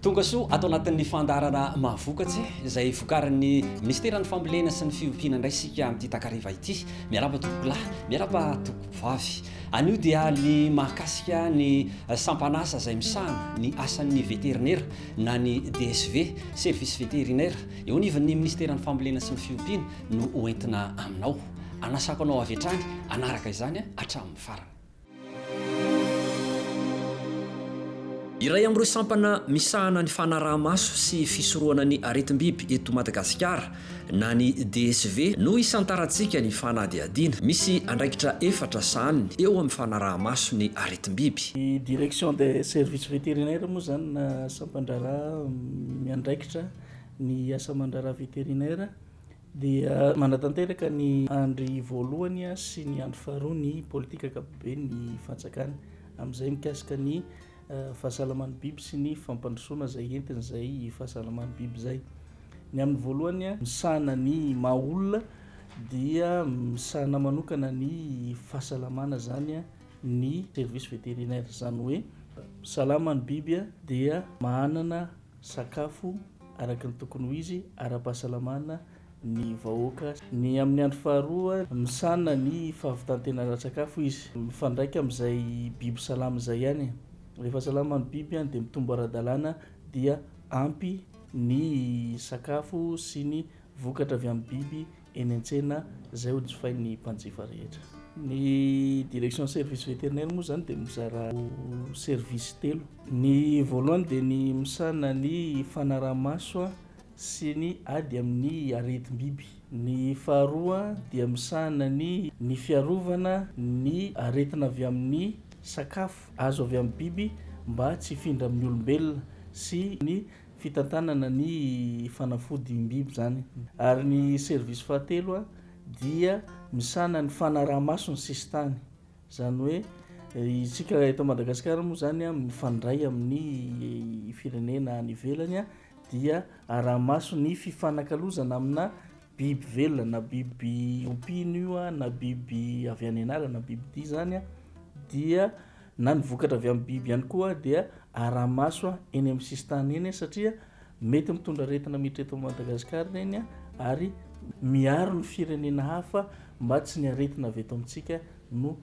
Tonga soa ato anatin'ny fandaharana Mahavokatse izay vokarin'ny Minisiteran'ny Fambolena sy ny Fiompiana indray isika amin'ity takariva ity. Miarahaba tompokolahy, miarahaba tompokovavy. Anio dia ny mahakasika ny sampan'asa izay misahana ny asan'ny veterinera na ny DSV, Service Vétérinaire, eo anivon'ny Minisiteran'ny Fambolena sy ny Fiompiana no hoentina aminao. Anasako anao avy hatrany hanaraka izany hatramin'ny farany. Iray amin'ireo sampana misahana ny fanaraha-maso sy fisorohana ny aretim-biby eto Madagasikara na ny DSV no hisantarantsika ny fanadihadiana. Misy andraikitra efatra sahaniny eo amin'ny fanaraha-maso ny aretim-biby. Ny Direction des services vétérinaires moa izany na sampan-draharaha miandraikitra ny asa aman-draharaha vétérinaire Dia manatanteraka ny andry voalohany sy ny andry faharoa ny politika ankapoben'ny fanjakana amin'izay mikasika ny fahasalaman'ny biby sy ny fampandrosoana izay entin'izay fahasalaman'ny biby izay. Ny amin'ny voalohany misahana ny maha olona dia misahana manokana ny fahasalamana izany ny service vétérinaire, izany hoe salama ny biby dia mahanana sakafo araka ny tokony ho izy ara-pahasalamana ny vahoaka. Ny amin'ny andro faharoa, misahana ny fahavitan-tena ara-tsakafo izy. Mifandraika amin'izay biby salama izay ihany. Rehefa salama ny biby dia mitombo ara-dalàna dia ampy ny sakafo sy ny vokatra avy amin'ny biby eny an-tsena izay ho jifain'ny mpanjifa rehetra. Ny Direction Service Vétérinaire moa izany dia mizara ho service telo. Ny voalohany dia ny misahana ny fanaraha-maso sy ny ady amin'ny aretim-biby. Ny faharoa dia misahana ny ny fiarovana ny aretina avy amin'ny sakafo azo avy amin'ny biby mba tsy hifindra amin'ny olombelona sy ny Fitantanana ny fanafodim-biby izany. Ary ny service fahatelo dia misahana ny fanaraha-maso ny sisintany. Izany hoe isika eto Madagasikara moa izany mifandray amin'ny firenena any ivelany dia araha-maso ny fifanakalozana amina biby velona na biby ompiana io na biby avy any an'ala na biby dia izany dia na ny vokatra avy amin'ny biby ihany koa dia araha-maso eny amin'ny sisintany eny satria mety mitondra aretina miditra eto Madagasikara ireny ary miaro ny firenena hafa mba tsy ny aretina avy eto amintsika no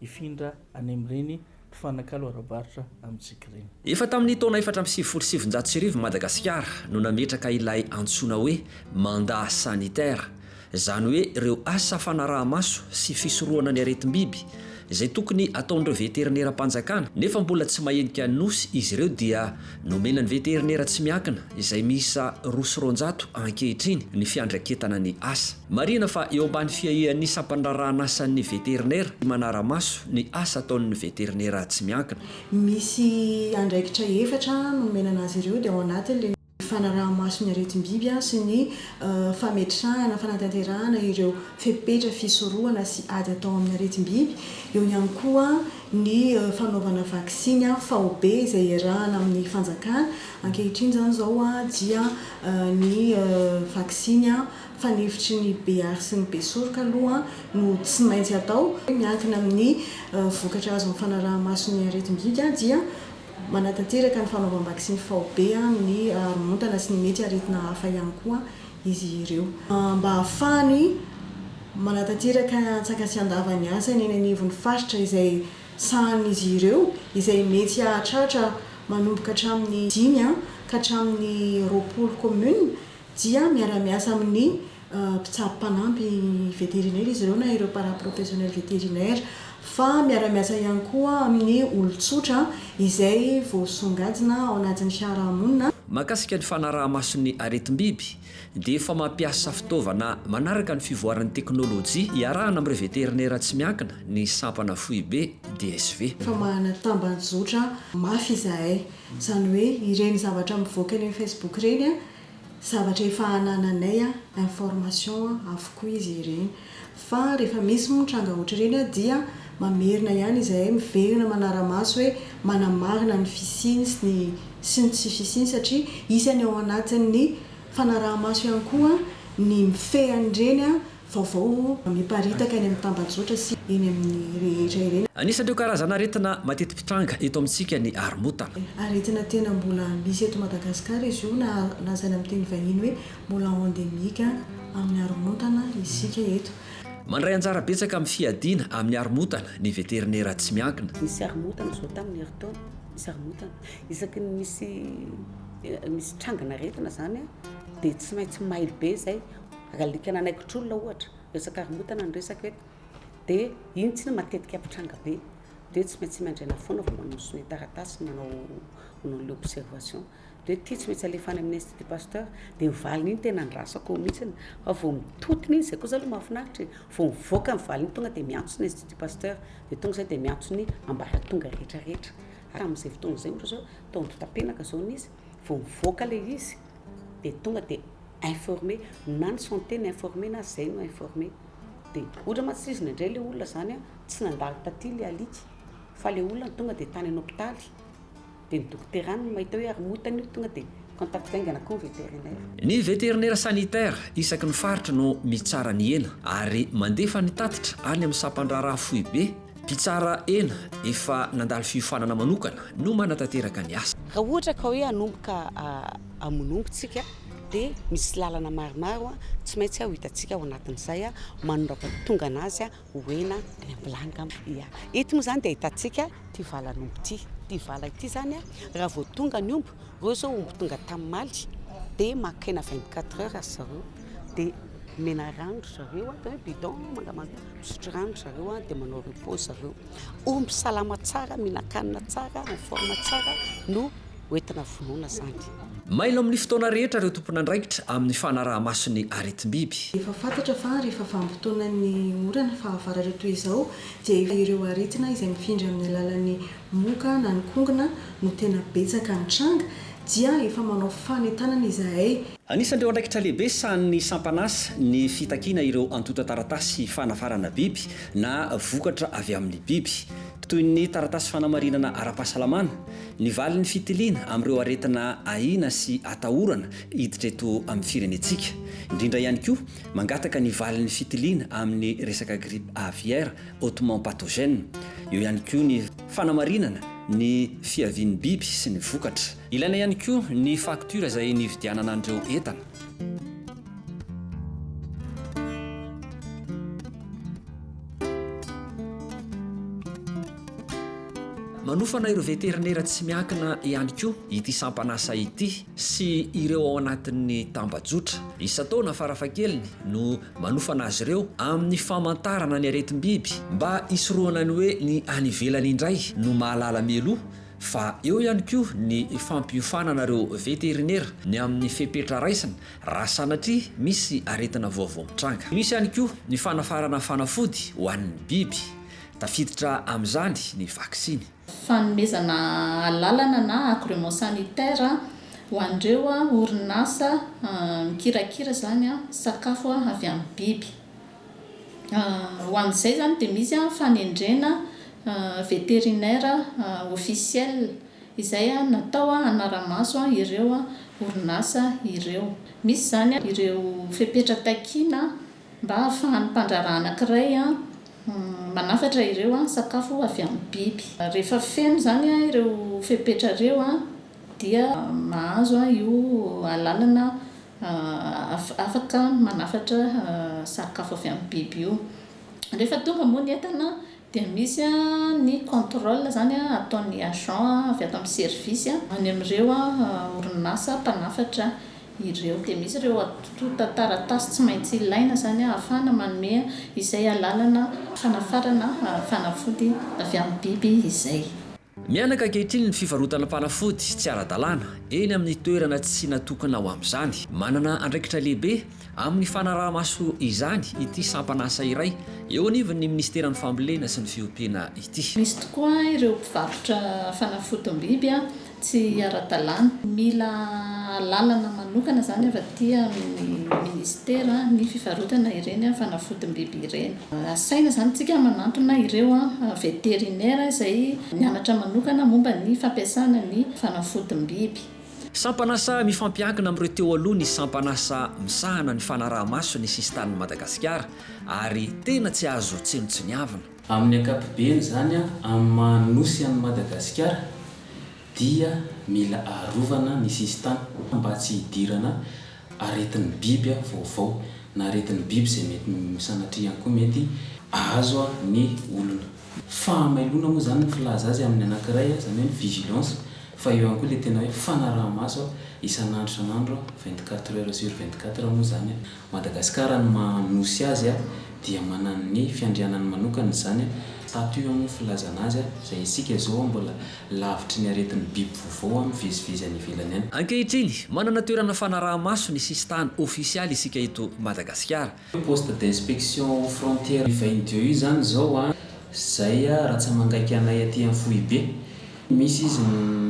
hifindra any amin'ireny mpifanakalo ara-barotra amintsika ireny. Efa tamin'ny taona 1994 Madagasikara no nametraka ilay antsoina hoe mandat sanitaire, izany hoe ireo asa fanaraha-maso sy fisorohana ny aretim-biby izay tokony ataon'ireo veterineram-panjakana nefa mbola tsy mahenika ny Nosy izy ireo dia nomena ny veterinera tsy miankina izay miisa 202 ankehitriny ny fiandraiketana ny asa. Marihina fa eo ambany fiahian'ny sampandraharahan'asan'ny veterinera manara-maso ny asa ataon'ny veterinera tsy miankina. Misy andraikitra efatra nomena anazy ireo dia ao anatin'ilay fanaraha-maso ny aretim-biby sy ny fametrahana, fanatanterahana ireo fepetra fisorohana sy ady atao amin'ny aretim-biby. Eo ihany koa ny fanaovana vaksiny faobe izay iarahana amin'ny fanjakana. Ankehitriny izany izao dia ny vaksiny fanefitry ny Behary sy ny Besoroka aloha no tsy maintsy atao. Miankina amin'ny vokatra azo amin'ny fanaraha-maso ny aretim-biby dia manatanteraka ny fanaovam-baksiny faobe amin'ny haromontana sy ny mety aretina hafa ihany koa izy ireo. Mba hahafahany manatanteraka antsaka sy andava ny asany eny anivon'ny faritra izay sahanin'izy ireo, izay mety hahatratra manomboka hatramin'ny dimy ka hatramin'ny 20 communes, dia miara-miasa amin'ny mpitsabo mpanampy vétérinaire izy ireo na ireo paraprofessionnel vétérinaire fa miara-miasa ihany koa amin'ny olon-tsotra izay voasongadina ao anatin'ny fiarahamonina. Mahakasika ny fanaraha-mason'ny aretim-biby dia efa mampiasa fitaovana manaraka ny fivoaran'ny teknolojia iarahana amin'ireo veterinera tsy miankina ny sampana foibe DSV. Efa manana tambajotra mafy izahay, izany hoe ireny zavatra mivoaka eny amin'ny Facebook ireny Zavatra efa anananay information avokoa izy ireny. Fa rehefa misy moa ny tranga ohatr'ireny dia mamerina ihany izahay miverina manara-maso hoe manamarina ny fisiany sy ny sy ny tsy fisiany satria isany ao anatin'ny fanaraha-maso ihany koa ny mifehy an'ireny. vaovao miparitaka eny amin'ny tambajotra sy eny amin'ny rehetra ireny. Anisan'ireo karazana aretina mateti-pitranga eto amintsika ny haromotana. Aretina tena mbola misy eto Madagasikara izy io na lazaina amin'ny teny vahiny hoe mbola endémique amin'ny haromontana isika eto. Mandray anjara betsaka amin'ny fiadiana amin'ny haromotana ny veterinera tsy miankina. Nisy haromotana izao tamin'ny herintaona, nisy haromotana. Isaky ny misy misy trangan'aretina izany dia tsy maintsy mailo be izay. Raha alika nanaikitr'olona ohatra, resaka haromotana no resaka eto, dia iny tsinona matetika mpitranga be. Dia tsy maintsy miandry foana vao manao sonia taratasy, manao manao an'ilay observation. Dia ity tsy maintsy alefa any amin'ny Institut Pasteur. Dia ny valiny iny tena andrasako ao mihitsiny. Fa vao mitotona iny, izay kosa aloha mahafinaritra e, vao mivoaka ny valiny iny tonga dia miantso ny Institut Pasteur. Dia tonga izay dia miantso ny ambaratonga rehetra rehetra. Ary amin'izay fotoana izay ohatra izao, tao Andohatapenaka izao ny izy, vao mivoaka ilay izy dia tonga dia informer, na ny santé no informer na izay no informer. Dia ohatra mantsy izy indraindray ilay olona izany an, tsy nandalo taty ilay alika, fa ilay olona no tonga dia tany an'hopitaly. Dia ny dokotera any no mahita hoe haromotana io, tonga dia contact haingana koa ny vétérinaire. Ny vétérinaire sanitaire isaky ny faritra no mitsara ny hena ary mandefa ny tatitra any amin'ny sampandraharaha foibe mpitsara hena efa nandalo fiofanana manokana no manatanteraka ny asa. Raha ohatra ka hoe hanomboka hamono omby tsika dia misy lalana maromaro tsy maintsy ho hitantsika ao anatin'izay manondrapa-tonga anazy ho hena any am-bilany angamba. Ia. Eto moa izany dia ahitantsika ity valan'omby ity. Ity vala ity izany raha vao tonga ny omby, ireo izao omby tonga tamin'ny maly dia maka hena 24 heures ry zareo. Dia omena rano ry zareo, atao hoe bidon mangamanga, misotro rano ry zareo dia manao repos zareo. Omby salama tsara, mihinan-kanina tsara, en forme tsara no hoentina vonoina izany. Mailo amin'ny fotoana rehetra ireo tompon'andraikitra amin'ny fanaraha-maso ny aretim-biby. Efa fantatra fa rehefa vanim-potoanan'ny orana, fahavaratra toy izao, dia ireo aretina izay mifindra amin'ny alalan'ny moka na ny kongona no tena betsaka mitranga, dia efa manao fanentanana izahay. Anisan'ireo andraikitra lehibe sahanin'ny sampan'asa ny fitakiana ireo antontan-taratasy fanafarana biby na vokatra avy amin'ny biby, toy ny taratasy fanamarinana ara-pahasalamana, Ny valin'ny fitiliana amin'ireo aretina ahiana sy atahorana hiditra eto amin'ny firenentsika. Indrindra ihany koa mangataka ny valin'ny fitiliana amin'ny resaka grippe aviaire hautement pathogène. Eo ihany koa ny fanamarinana ny fiavian'ny biby sy ny vokatra. Ilaina ihany koa ny facture izay nividianana an'ireo entana. Manofana ireo veterinera tsy miankina ihany koa ity sampan'asa ity sy ireo ao anatin'ny tambajotra. Isan-taona farafahakeliny no manofana azy ireo amin'ny famantarana ny aretim-biby mba hisorohana ny hoe ny any ivelany indray no mahalala mialoha fa eo ihany koa ny fampiofanana ireo veterinera ny amin'ny fepetra raisina raha sanatria misy aretina vaovao mitranga. Misy ihany koa ny fanafarana fanafody ho an'ny biby. Tafiditra amin'izany ny vaksiny. Fanomezana alalana na agrément sanitaire ho an'ireo orinasa mikirakira izany sakafo avy amin'ny biby. Ho an'izay izany dia misy fanendrena vétérinaire officiel izay natao hanara-maso ireo orinasa ireo. Misy izany ireo fepetra takiana Mba hahafahan'ny mpandraharaha anankiray manafatra ireo sakafo avy amin'ny biby. Rehefa feno izany ireo fepetra ireo dia mahazo io alalana afaka manafatra sakafo avy amin'ny biby io. Rehefa tonga moa ny entana dia misy ny contrôle izany ataon'ny agent avy ato amin'ny service any amin'ireo orinasa mpanafatra ireo. Dia misy ireo antontan-taratasy tsy maintsy ilaina izany ahafahana manome izay alalana fanafarana fanafody avy amin'ny biby izay. Mihanaka ankehitriny ny fivarotana fanafody tsy ara-dalàna eny amin'ny toerana tsy natokana ho amin'izany. Manana andraikitra lehibe amin'ny fanaraha-maso izany ity sampan'asa iray eo anivon'ny minisiteran'ny Fambolena sy ny Fiompiana ity. Misy tokoa ireo mpivarotra fanafodim-biby Tsy ara-dalàna. Mila alalana manokana izany avy aty amin'ny minisitera ny fivarotana ireny fanafodim-biby ireny. Asaina izany isika manantona ireo vétérinaire izay nianatra manokana momba ny fampiasana ny fanafodim-biby. Sampan'asa mifampiankina amin'ireo teo aloha ny sampan'asa misahana ny fanaraha-maso ny sisintanin'i Madagasikara ary tena tsy azo tsinontsiniavina. Amin'ny ankapobeny izany, amin'ny maha Nosy an'i Madagasikara dia mila arovana ny sisintany mba tsy hidirana aretin'ny biby vaovao na aretin'ny biby izay mety sanatria ihany koa mety ahazo ny olona. Fahamailona moa izany ny filaza azy amin'ny anankiray, izany hoe ny vigilance, fa eo ihany koa ilay tena hoe fanaraha-maso isan'andro isan'andro, 24 heures sur 24 moa izany. Madagasikara ny maha nosy azy dia manana ny fiandrianany manokana izany, statut moa filazana azy, izay isika izao mbola lavitry ny aretin'ny biby vaovao mivezivezy any ivelany any. Ankehitriny, manana toerana fanaraha-maso ny sisintany ofisialy isika eto Madagasikara. Poste d'inspection aux frontières 22 io izany izao an, izay ratsa-mangaika anay aty amin'ny foibe. Misy izy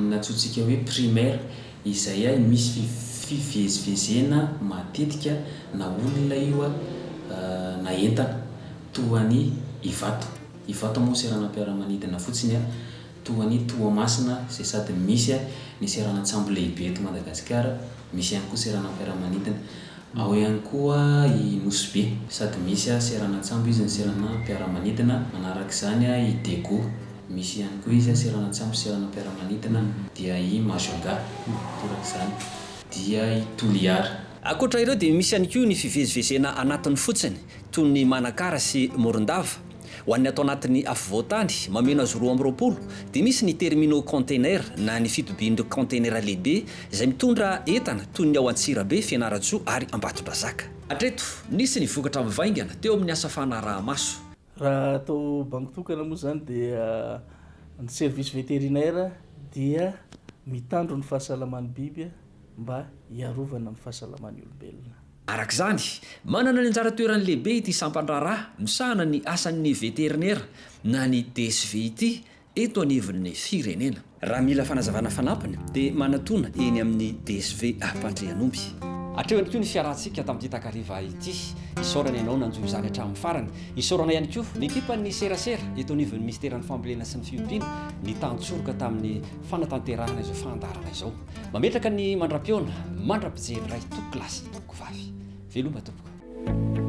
nantsointsika hoe primaire, izay misy fivezivezena matetika na olona io na entana, toa an'i Ivato. Ivato moa seranam-piaramanidina fotsiny an, toa an'i Toamasina izay sady misy ny seranan-tsambo lehibe eto Madagasikara, misy ihany koa seranam-piaramanidina. Ao ihany koa i Nosy Be, sady misy seranan-tsambo izy no seranam-piaramanidina. Manaraka izany i Diego, misy ihany koa izy seranan-tsambo sy seranam-piaramanidina, dia i Majunga, toraka izany dia i Toliara. Ankoatra ireo dia misy ihany koa ny fivezivezena anatiny fotsiny, toy ny Manakara sy Morondava. Ho an'ny ato anatin'ny afovoan-tany, mameno azy 22, dia misy ny terminaux container na ny fitobian'ireo kaontenera lehibe izay mitondra entana toy ny ao Antsirabe, Fianarantsoa ary Ambatondrazaka. Hatreto, nisy ny vokatra mivaingana teo amin'ny asa fanaraha-maso. Raha atao banky tokana moa izany dia ny service vétérinaire dia mitandro ny fahasalaman'ny biby mba hiarovana ny fahasalaman'ny olombelona. Araka izany, manana ny anjara toerany lehibe ity sampan-draharaha misahana ny asan'ny veterinera na ny DSV ity eto anivon'ny firenena. Raha mila fanazavana fanampiny dia manatona eny amin'ny DSV Ampandrianomby. Hatreo ihany koa ny fiarahantsika tamin'ity takariva ity. Isaorana ianao nanjohy izany hatramin'ny farany. Isaorana ihany koa ny ekipan'ny serasera eto anivon'ny Minisiteran'ny Fambolena sy ny Fiompiana nitantsoroka tamin'ny fanatanterahana izao fandaharana izao. Mametraka ny mandra-pihaona, mandra-pijery iray tompoko lahy sy tompoko vavy. Veloma tompoko.